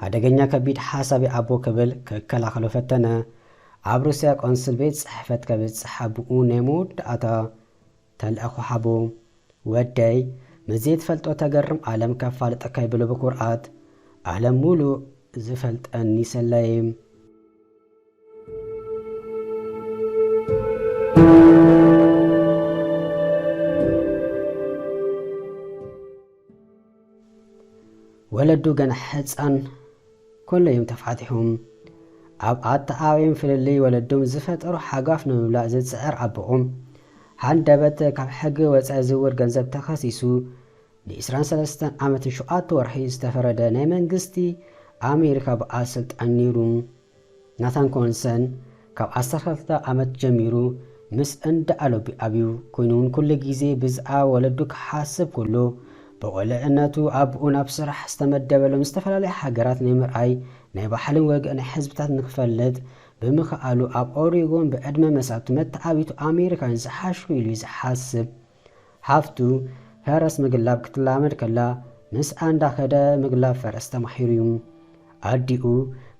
ሓደገኛ ከቢድ ሓሳብ ኣቦ ክብል ክከላኸሎ ፈተነ። ኣብ ሩስያ ቆንስል ቤት ጽሕፈት ከብጽሕ ኣቦኡ ናይ መወዳእታ ተልእኾ ሃቦ። "ወደይ፣ ምስ ዘይትፈልጦ ተገርም ዓለም ከፋልጠካ" ይብሎ ብኩርዓት። "ዓለም ሙሉእ ዝፈልጠኒ ሰለይ" ወለዱ ገና ሕጻን ከሎ እዮም ተፋቲሖም። ኣብ ኣተኣባብያን ፍልልይ ወለዶም ዝፈጠሮ ሓጓፍ ንምምላእ ዝጽዕር ኣቦኦም፣ ሃንደበት ካብ ሕጊ ወጻኢ ዝውር ገንዘብ ተኸሲሱ ንዒስራን ሰለስተን ዓመትን ሸውዓተ ወርሒ ዝተፈረደ ናይ መንግስቲ ኣሜሪካ በዓል ስልጣን ነይሩ። ናታን ኮንሰን ካብ ዓሰርተ ክልተ ዓመት ጀሚሩ ምስ እንዳ ኣሎቢ ኣብዩ ኮይኑ እውን ኩሉ ግዜ ብዛዕባ ወለዱ ክሓስብ ከሎ፣ ብቆልዕነቱ ኣቦኡ ናብ ስራሕ ዝተመደበሎም ዝተፈላለዩ ሃገራት ናይ ምርኣይ፣ ናይ ባሕልን ወግእን ናይ ህዝብታት ንክፈልጥ ብምኽኣሉ፣ ኣብ ኦሪጎን ብዕድመ መሳቱ መተዓቢቱ ኣሜሪካውያን ዝሓሹ ኢሉ እዩ ዝሓስብ። ሓፍቱ ፈረስ ምግላብ ክትላመድ ከላ፣ ምስኣ እንዳኸደ ምግላብ ፈረስ ተማሂሩ እዩ። ኣዲኡ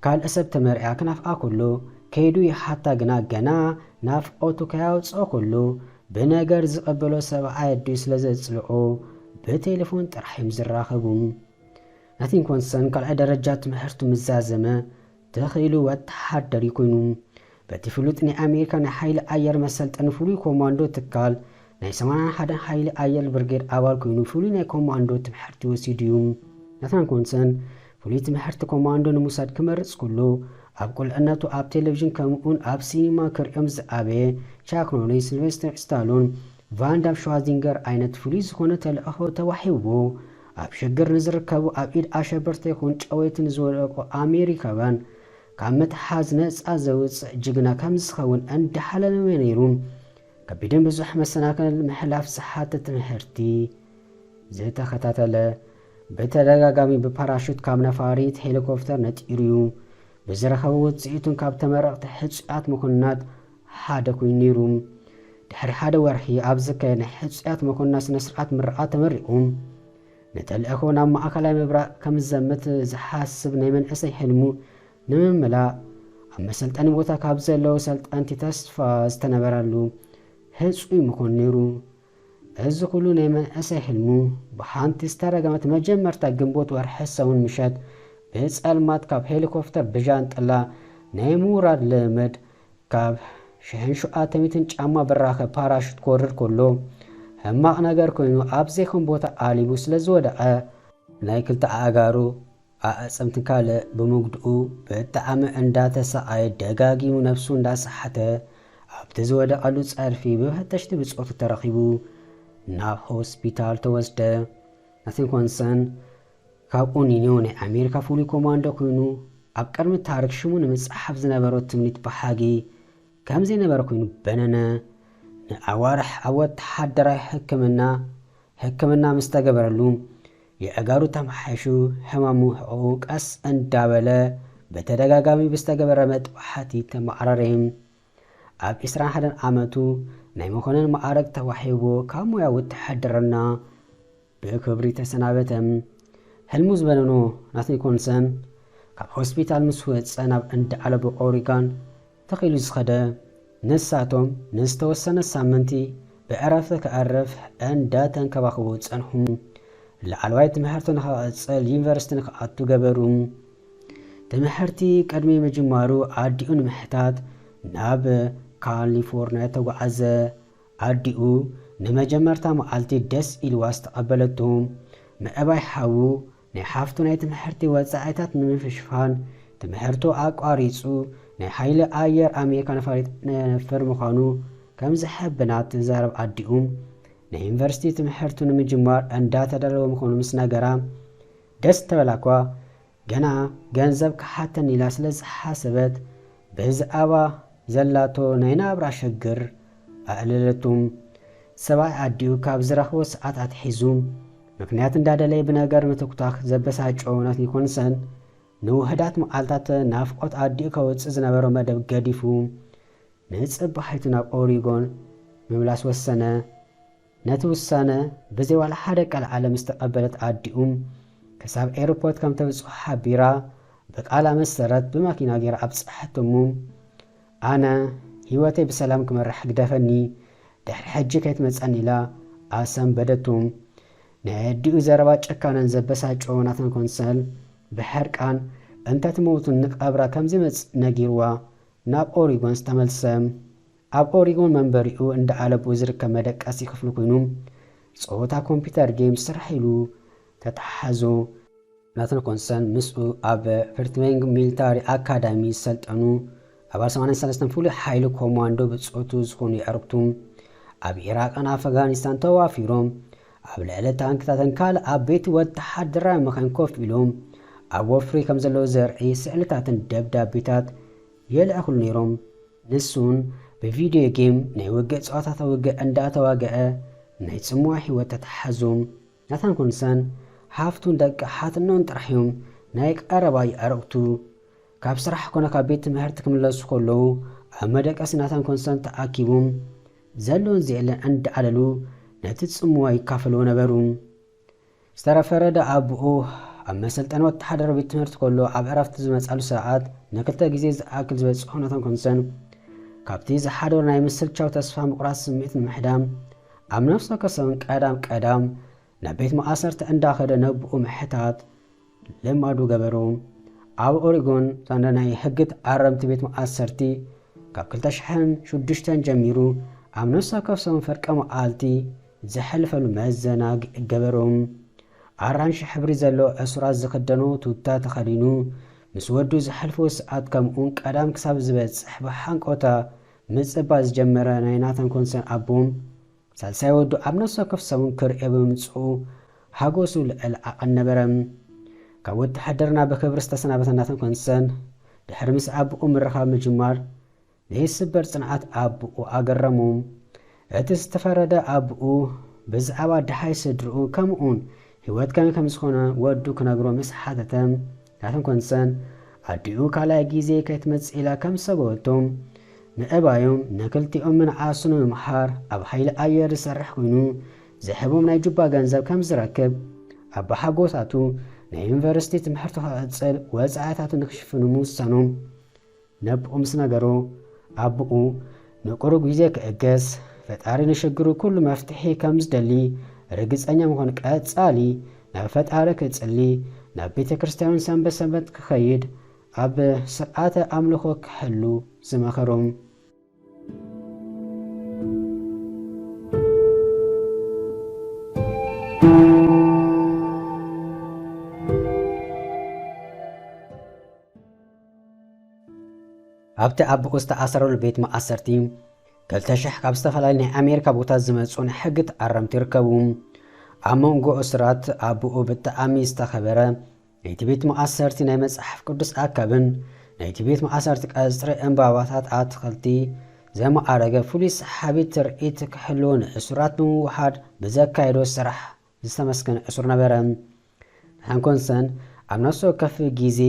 ካልእ ሰብ ተመርዕያ ክናፍቃ ከሎ ከይዱ ይሓታ፣ ግና ገና ናፍቆቱ ከያውፅኦ ከሎ ብነገር ዝቐበሎ ሰብኣይ ኣዲኡ ስለ ዘፅልኦ ብቴሌፎን ጥራሕ እዮም ዝራኸቡ። ናቲንኮንሰን ካልኣይ ደረጃ ትምህርቱ ምስ ዛዘመ ተኺሉ ወተሃደር ኮይኑ፣ በቲ ፍሉጥ ናይ ኣሜሪካ ናይ ሓይሊ ኣየር መሰልጠኒ ፍሉይ ኮማንዶ ትካል ናይ ሰማንያን ሓደን ሓይሊ ኣየር ብርጌድ ኣባል ኮይኑ ፍሉይ ናይ ኮማንዶ ትምህርቲ ወሲዱ እዩ። ናታን ኮንሰን ፍሉይ ትምህርቲ ኮማንዶ ንምውሳድ ክመርጽ ከሎ፣ ኣብ ቁልዕነቱ ኣብ ቴሌቪዥን ከምኡውን ኣብ ሲኒማ ክርእዮም ዝኣበየ ቻክ ኖሪስ፣ ሲልቨስተር ስታሎን፣ ቫንዳም ሸዋዚንገር ዓይነት ፍሉይ ዝኾነ ተልእኾ ተዋሂብዎ። ኣብ ሽግር ንዝርከቡ፣ ኣብ ኢድ ኣሸበርቲ ይኹን ጨወይቲ ንዝወደቁ ኣሜሪካውያን ካብ ምትሓዝ ነጻ ዘውጽእ ጅግና ከም ዝኸውን እንዳሓለመ ነይሩ። ከቢድን ብዙሕ መሰናክል ምሕላፍ ዝሓትት ትምህርቲ ዝተኸታተለ፣ ብተደጋጋሚ ብፓራሹት ካብ ነፋሪት ሄሊኮፕተር ነጢሩ እዩ። ብዝረኸቦ ውጽኢቱን ካብ ተመረቕቲ ሕጹያት መኮንናት ሓደ ኮይኑ ነይሩ። ድሕሪ ሓደ ወርሒ ኣብ ዝካየድ ናይ ሕጹያት መኮንናት ስነ ስርዓት ምረቓ ተመሪቑ። ንተልእኾ ናብ ማእከላይ ምብራቕ ከም ዝዘምት ዝሓስብ ናይ መንእሰይ ሕልሙ ንምምላእ፣ ኣብ መሰልጠኒ ቦታ ካብ ዘለዉ ሰልጠንቲ ተስፋ ዝተነበረሉ ህጹይ ምኾን ነይሩ። እዚ ኩሉ ናይ መንእሰይ ሕልሙ ብሓንቲ ዝተረገመት መጀመርታ ግንቦት ወርሒ ሰሙን ምሸት ብጸልማት ካብ ሄሊኮፕተር ብጃንጥላ ናይ ምውራድ ልምድ ካብ ሽሕን ሸውዓተ ሚእትን ጫማ ብራኸ ፓራሹት ክወርድ ከሎ፣ ሕማቕ ነገር ኮይኑ ኣብ ዘይኮን ቦታ ኣሊቡ ስለ ዝወደቐ፣ ናይ ክልተ ኣእጋሩ ኣዕጽምቲ ካልእ ብምጉድኡ ብጣዕሚ እንዳተሰቓየ ደጋጊሙ ነብሱ እንዳሰሓተ ኣብቲ ዝወደቐሉ ጸድፊ ብፈተሽቲ ብጾቱ ተረኺቡ ናብ ሆስፒታል ተወስደ። ናቲንኮንሰን ካብ ኡኒኖ ናይ ኣሜሪካ ፍሉይ ኮማንዶ ኮይኑ ኣብ ቅድሚ ታሪክ ሽሙ ንምጽሓፍ ዝነበሮ ትምኒት ብሓጊ ከም ዘይነበረ ኮይኑ በነነ። ንኣዋርሕ ኣብ ወተሓደራዊ ሕክምና ሕክምና ምስ ተገበረሉ፣ የእጋሩ ተመሓይሹ፣ ሕማሙ ሕቖኡ ቀስ እንዳበለ ብተደጋጋሚ ብዝተገበረ መጥባሕቲ ተመዓራረየ። ኣብ ዒስራን ሓደን ዓመቱ ናይ መኮነን ማዕረግ ተዋሂብዎ ካብ ሞያ ውትሕድርና ብክብሪ ተሰናበተ። ሕልሙ ዝበነኖ ናቲንኮንሰን ካብ ሆስፒታል ምስ ወጸ ናብ እንዳ ኣለቡ ኦሪጋን ተኺሉ ዝኸደ። ንሳቶም ንዝተወሰነ ሳምንቲ ብዕረፍቲ ከዕርፍ እንዳተንከባኸቡ ጸንሑ። ላዕለዋይ ትምህርቱ ንኸቐጽል ዩኒቨርሲቲ ንክኣቱ ገበሩ። ትምህርቲ ቅድሚ ምጅማሩ ኣዲኡ ንምሕታት ናብ ካሊፎርኒያ ተጓዓዘ። ኣዲኡ ንመጀመርታ መዓልቲ ደስ ኢልዋ ዝተቐበለቶ። ምዕባይ ሓዉ ናይ ሓፍቱ ናይ ትምህርቲ ወጻኢታት ንምሽፋን ትምህርቱ ኣቋሪጹ ናይ ሓይሊ ኣየር ኣሜሪካ ነፋሪት ነነፍር ምዃኑ ከም ዝሕብና ትዛረብ ኣዲኡ፣ ናይ ዩኒቨርሲቲ ትምህርቱ ንምጅማር እንዳተዳለወ ምዃኑ ምስ ነገራ፣ ደስ እንተበላኳ፣ ገና ገንዘብ ክሓተኒ ኢላ ስለ ዝሓሰበት፣ ብዛዕባ ዘላቶ ናይ ናብራ ሽግር ኣዕለለቱ። ሰብኣይ ኣዲኡ ካብ ዝረኽቦ ሰዓት ኣትሒዙ፣ ምኽንያት እንዳደለየ ብነገር ምትኩታኽ ዘበሳጨዎ ናቲንኮንሰን፣ ንውሑዳት መዓልታት ናፍቖት ኣዲኡ ከውጽእ ዝነበሮ መደብ ገዲፉ፣ ንጽባሒቱ ናብ ኦሪጎን ምምላስ ወሰነ። ነቲ ውሳነ ብዘይ ዋላ ሓደ ቀልዓለም ዝተቐበለት ኣዲኡ፣ ክሳብ ኤርፖርት ከም ተብጽሖ ሓቢራ፣ ብቃላ መሰረት ብማኪና ገይራ ኣብጽሓቶሙ። ኣነ ህይወተይ ብሰላም ክመርሕ ግደፈኒ፣ ድሕሪ ሕጂ ከይትመጸኒ ኢላ ኣሰንበደቱ። ናይ ኣዲኡ ዘረባ ጨካንን ዘበሳጨዎ ናታን ኮንሰል ብሕርቃን እንተ ትመውት ንቀብራ ከም ዝመጽእ ነጊርዋ ናብ ኦሪጎን ዝተመልሰ። ኣብ ኦሪጎን መንበሪኡ እንዳ ኣለቦ ዝርከብ መደቀሲ ክፍሉ ኮይኑ ጸወታ ኮምፒውተር ጌም ስራሕ ኢሉ ተተሓሓዞ። ናታን ኮንሰን ምስኡ ኣብ ፍርትሜንግ ሚሊታሪ ኣካዳሚ ዝሰልጠኑ ኣባል ሰማንያን ሰለስተን ፍሉይ ሓይሊ ኮማንዶ ብጾቱ ዝኾኑ የዕሩኽቱ ኣብ ኢራቅን ኣፍጋኒስታን ተዋፊሮም ኣብ ልዕሊ ታንክታትን ካልእ ኣብ ቤት ወተሓደራዊ መኻይን ኮፍ ኢሎም ኣብ ወፍሪ ከም ዘለዉ ዘርኢ ስእልታትን ደብዳቤታት የልእኹሉ ነይሮም። ንሱን ብቪድዮ ጌም ናይ ውግእ ጸዋታታት ውግእ እንዳተዋግአ ናይ ጽምዋ ህይወት ተተሓዙ። ናታን ኮንሰን ሓፍቱን ደቂ ሓትኖን ጥራሕ እዮም ናይ ቀረባ የዕሩኽቱ። ካብ ስራሕ ኮነ ካብ ቤት ትምህርቲ ክምለሱ ከለዉ ኣብ መደቀሲ ናታን ኮንሰን ተኣኪቦም ዘለውን ዘየለን እንዳኣለሉ ነቲ ጽምዋ ይካፈልዎ ነበሩ። ዝተረፈ ረዳ ኣቦኡ ኣብ መሰልጠኒ ወተሓደራዊ ቤት ትምህርቲ ከሎ ኣብ ዕረፍቲ ዝመጻሉ ሰዓት ንክልተ ግዜ ዝኣክል ዝበጽሖ ናታን ኮንሰን ካብቲ ዝሓደሮ ናይ ምስልቻው ተስፋ ምቑራጽ ስምዒት ንምሕዳም ኣብ ነፍሲ ወከፍ ሰሙን ቀዳም ቀዳም ናብ ቤት መኣሰርቲ እንዳኸደ ነቦኡ ምሕታት ልማዱ ገበሩ። ኣብ ኦሪጎን ሳንዳ ናይ ሕጊ ተኣረምቲ ቤት መኣሰርቲ ካብ ክልተ ሽሕን ሽዱሽተን ጀሚሩ ኣብ ነፍሲ ወከፍ ሰሙን ፈርቂ መዓልቲ ዘሕልፈሉ መዘናግዒ ገበሩ። ኣራንሺ ሕብሪ ዘለዎ ዕሱራት ዝኽደኖ ቱታ ተኸዲኑ ምስ ወዱ ዘሕልፎ ሰዓት ከምኡውን ቀዳም ክሳብ ዝበጽሕ ብሓንቆታ ምጽባይ ዝጀመረ ናይ ናታን ኮንሰን ኣቦ ሳልሳይ ወዱ ኣብ ነፍሲ ወከፍ ሰሙን ክርእዮ ብምምጽኡ ሓጎሱ ልዕል ዓቐን ነበረ። ካብ ወተሓደርና ብክብሪ ዝተሰናበተ ናታን ኮንሰን ድሕሪ ምስ ኣቦኡ ምርኻብ ምጅማር ዘይስበር ጽንዓት ኣቦኡ ኣገረሙ። እቲ ዝተፈረደ ኣቦኡ ብዛዕባ ደሓይ ስድርኡ ከምኡውን ህይወት ከመይ ከም ዝኾነ ወዱ ክነግሮ ምስ ሓተተ ናታን ኮንሰን ኣዲኡ ካልኣይ ግዜ ከይትመጽእ ኢላ ከም ዝሰገወቶ ምእባዮም ንክልቲኦም ምንዓሱ ንምምሓር ኣብ ሓይሊ ኣየር ዝሰርሕ ኮይኑ ዝሕቦም ናይ ጁባ ገንዘብ ከም ዝረክብ ኣቦሓጎታቱ ናይ ዩኒቨርሲቲ ትምህርቱ ክቕጽል ወጻኢታቱ ንክሽፍኑ ምውሳኖም ነቦኡ ምስ ነገሮ ኣቦኡ ንቁሩብ ግዜ ክእገስ ፈጣሪ ንሽግሩ ኩሉ መፍትሒ ከም ዝደሊ ርግጸኛ ምዃኑ ቀጻሊ ናብ ፈጣሪ ክጽሊ ናብ ቤተ ክርስቲያኑን ሰንበት ሰንበት ክኸይድ ኣብ ስርዓተ ኣምልኾ ክሕሉ ዝመኸሮም። ኣብቲ ኣቦኡ ዝተኣሰረሉ ቤት መኣሰርቲ ክልተ ሽሕ ካብ ዝተፈላለዩ ናይ ኣሜሪካ ቦታት ዝመጹ ናይ ሕጊ ተኣረምቲ ይርከቡ። ኣብ መንጎ እሱራት ኣቦኡ ብጣዕሚ ዝተኸበረ ናይቲ ቤት መኣሰርቲ ናይ መጽሓፍ ቅዱስ ኣካብን ናይቲ ቤት መኣሰርቲ ቀጽሪ ዕምባባታት ኣትኽልቲ ዘማዕረገ ፍሉይ ሰሓቢ ትርኢት ክሕልዎ ንእሱራት ብምውሓድ ብዘካየዶ ስራሕ ዝተመስገነ እሱር ነበረ። ሃንኮንሰን ኣብ ነፍሲ ወከፍ ግዜ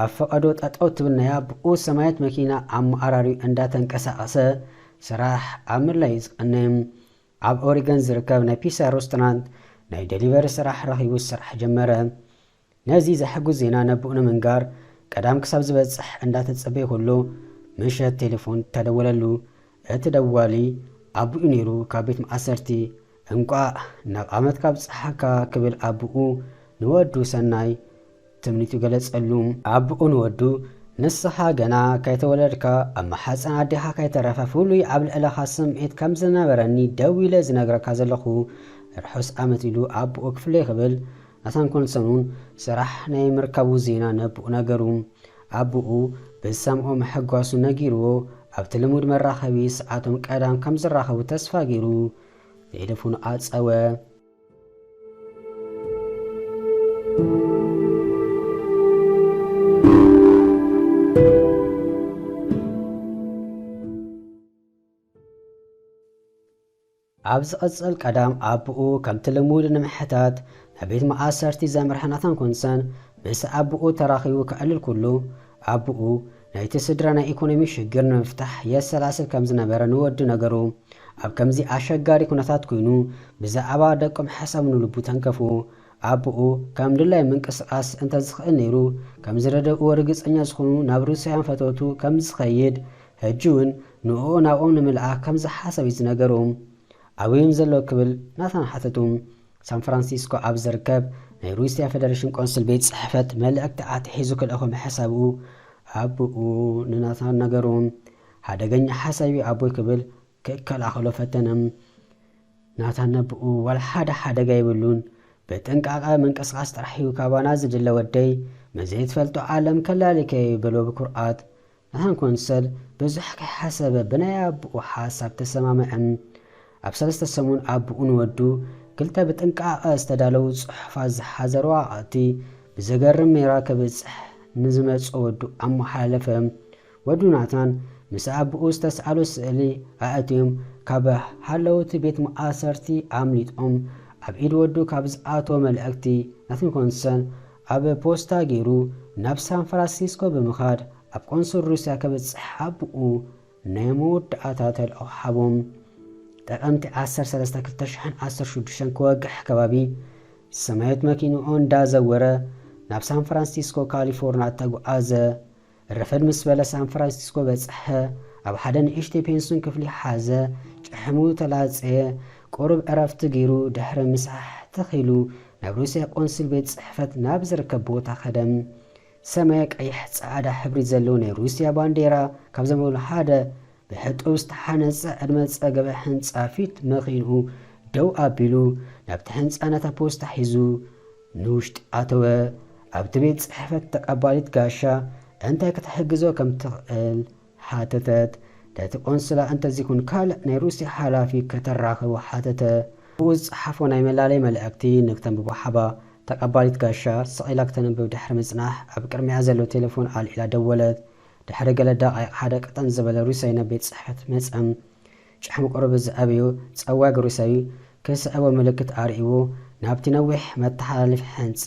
ኣብ ፈቐዶ ጠጠው ትብል ናይ ኣቦኡ ሰማያዊት መኪና ኣመዓራርዩ እንዳተንቀሳቐሰ ስራሕ ኣብ ምድላይ እዩ ዝቐነ። ኣብ ኦሪገን ዝርከብ ናይ ፒሳ ሬስቶራንት ናይ ደሊቨሪ ስራሕ ረኺቡ ስራሕ ጀመረ። ነዚ ዘሕጉስ ዜና ነቦኡ ንምንጋር ቀዳም ክሳብ ዝበጽሕ እንዳተጸበየ ከሎ ምሸት ቴሌፎን ተደወለሉ። እቲ ደዋሊ ኣቦኡ ነይሩ ካብ ቤት መኣሰርቲ። እንቋዕ ናብ ዓመትካ ኣብጽሓካ ክብል ኣቦኡ ንወዱ ሰናይ ትምኒቱ ገለጸሉ። ኣቦኡ ንወዱ ንስኻ ገና ከይተወለድካ ኣብ ማሕጸን ኣዴኻ ከይተረፈ ፍሉይ ኣብ ልዕለኻ ስምዒት ከም ዝነበረኒ ደዊለ ዝነግረካ ዘለኹ ርሑስ ዓመት ኢሉ ኣቦኡ ክፍለይ ክብል ናታን ኮንሰን እውን ስራሕ ናይ ምርካቡ ዜና ነቦኡ ነገሩ። ኣቦኡ ብዝሰምዖ ምሕጓሱ ነጊርዎ ኣብቲ ልሙድ መራኸቢ ሰዓቶም ቀዳም ከም ዝራኸቡ ተስፋ ገይሩ ቴሌፎኑ ኣጸወ። ኣብ ዝቕጽል ቀዳም ኣቦኡ ከምቲ ልሙድ ንምሕታት ናብ ቤት መኣሰርቲ ዘምርሐ ናታን ኮንሰን ምስ ኣቦኡ ተራኺቡ ከዕልል ኩሉ ኣቦኡ ናይቲ ስድራ ናይ ኢኮኖሚ ሽግር ንምፍታሕ የሰላስል ከም ዝነበረ ንወዱ ነገሩ። ኣብ ከምዚ ኣሸጋሪ ኩነታት ኮይኑ ብዛዕባ ደቆም ሓሳብ ንልቡ ተንከፉ። ኣቦኡ ከም ድላይ ምንቅስቃስ እንተዝኽእል ነይሩ፣ ከም ዝረደኡ ርግጸኛ ዝኾኑ ናብ ሩስያን ፈተውቱ ከም ዝኸይድ፣ ሕጂ እውን ንኡ ናብኦም ንምልኣኽ ከም ዝሓሰብ እዩ ዝነገሩ። ኣበይ እዮም ዘለዉ ክብል ናታን ሓተቱ። ሳን ፍራንሲስኮ ኣብ ዝርከብ ናይ ሩስያ ፌደሬሽን ቆንስል ቤት ጽሕፈት መልእክቲ ኣትሒዙ ክልእኾ ምሕሳቡ ኣቦኡ ንናታን ነገሩ። ሓደገኛ ሓሳብ እዩ ኣቦይ ክብል ክከላኸሎ ፈተነ። ናታን ነብኡ ዋላ ሓደ ሓደጋ የብሉን። ብጥንቃቐ ምንቅስቃስ ጥራሕ እዩ ካባና ዝድለ ወደይ። መዘይ ትፈልጦ ዓለም ከላሊከ እዩ በሎ ብኩርዓት። ናታን ኮንሰል ብዙሕ ከይሓሰበ ብናይ ኣቦኡ ሓሳብ ተሰማምዐ። ኣብ ሰለስተ ሰሙን ኣቦኡ ንወዱ ክልተ ብጥንቃቐ ዝተዳለዉ ጽሑፋት ዝሓዘ ረዋቐቲ ብዘገርም ሜራ ከብጽሕ ንዝመጾ ወዱ ኣመሓላለፈ። ወዱ ናታን ምስ ኣቦኡ ዝተስኣሉ ስእሊ ኣእትዮም ካብ ሃለውቲ ቤት ማእሰርቲ ኣምሊጦም ኣብ ኢድ ወዱ ካብ ዝኣተወ መልእክቲ ናታን ኮንሰል ኣብ ፖስታ ገይሩ ናብ ሳን ፍራንሲስኮ ብምኻድ ኣብ ቆንስል ሩስያ ከብጽሕ ኣቦኡ ናይ መወዳእታ ተልእኾ ሓቦም። ጥቅምቲ ዓሰርተ ሰለስተ ክልተ ሽሕን ዓሰርተ ሽዱሽተን ክወግሕ ከባቢ ሰማያዊት መኪንኡ እንዳዘወረ ናብ ሳን ፍራንሲስኮ ካሊፎርኒያ ተጓዓዘ። ረፈድ ምስ በለ ሳን ፍራንሲስኮ በጽሐ። ኣብ ሓደ ንእሽተይ ፔንስዮን ክፍሊ ሓዘ። ጭሕሙ ተላጸየ። ቁሩብ ዕረፍቲ ገይሩ ድሕሪ ምሳሕ ተኺሉ ናብ ሩስያ ቆንስል ቤት ጽሕፈት ናብ ዝርከብ ቦታ ከደ። ሰማይ ቀይሕ ጻዕዳ ሕብሪ ዘለዎ ናይ ሩስያ ባንዴራ ካብ ዘመሉ ሓደ ብሕጡብ ዝተሓነጸ ዕድመ ጸገበ ህንጻ ፊት መኺንኡ ደው ኣቢሉ ናብቲ ህንጻ ነታ ፖስታ ሒዙ ንውሽጢ ኣተወ። ኣብቲ ቤት ጽሕፈት ተቐባሊት ጋሻ እንታይ ክትሕግዞ ከም ትኽእል ሓተተት። ነቲ ቆንስላ እንተዚኹን ካልእ ናይ ሩስያ ሓላፊ ከተራኽቦ ሓተተ። ብኡ ዝጸሓፎ ናይ መላለይ መልእኽቲ ንክተንብቦ ሓባ። ተቐባሊት ጋሻ ስቕ ኢላ ክተንብብ ድሕሪ ምጽናሕ ኣብ ቅድሚኣ ዘሎ ቴሌፎን ኣልዒላ ደወለት። ድሕሪ ገለ ደቓይቕ ሓደ ቀጠን ዝበለ ሩስያዊ ናብ ቤት ጽሕፈት መጸ። ጭሕሙ ቁሩብ ዝኣበዮ ጸዋግ ሩስያዊ ክስዕቦ ምልክት ኣርእይዎ ናብቲ ነዊሕ መተሓላለፊ ሕንጻ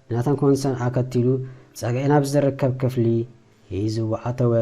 ብናታን ኮንሰን ኣከቲሉ ጸግዒ ናብ ዝርከብ ክፍሊ ሒዝዎ ኣተወ።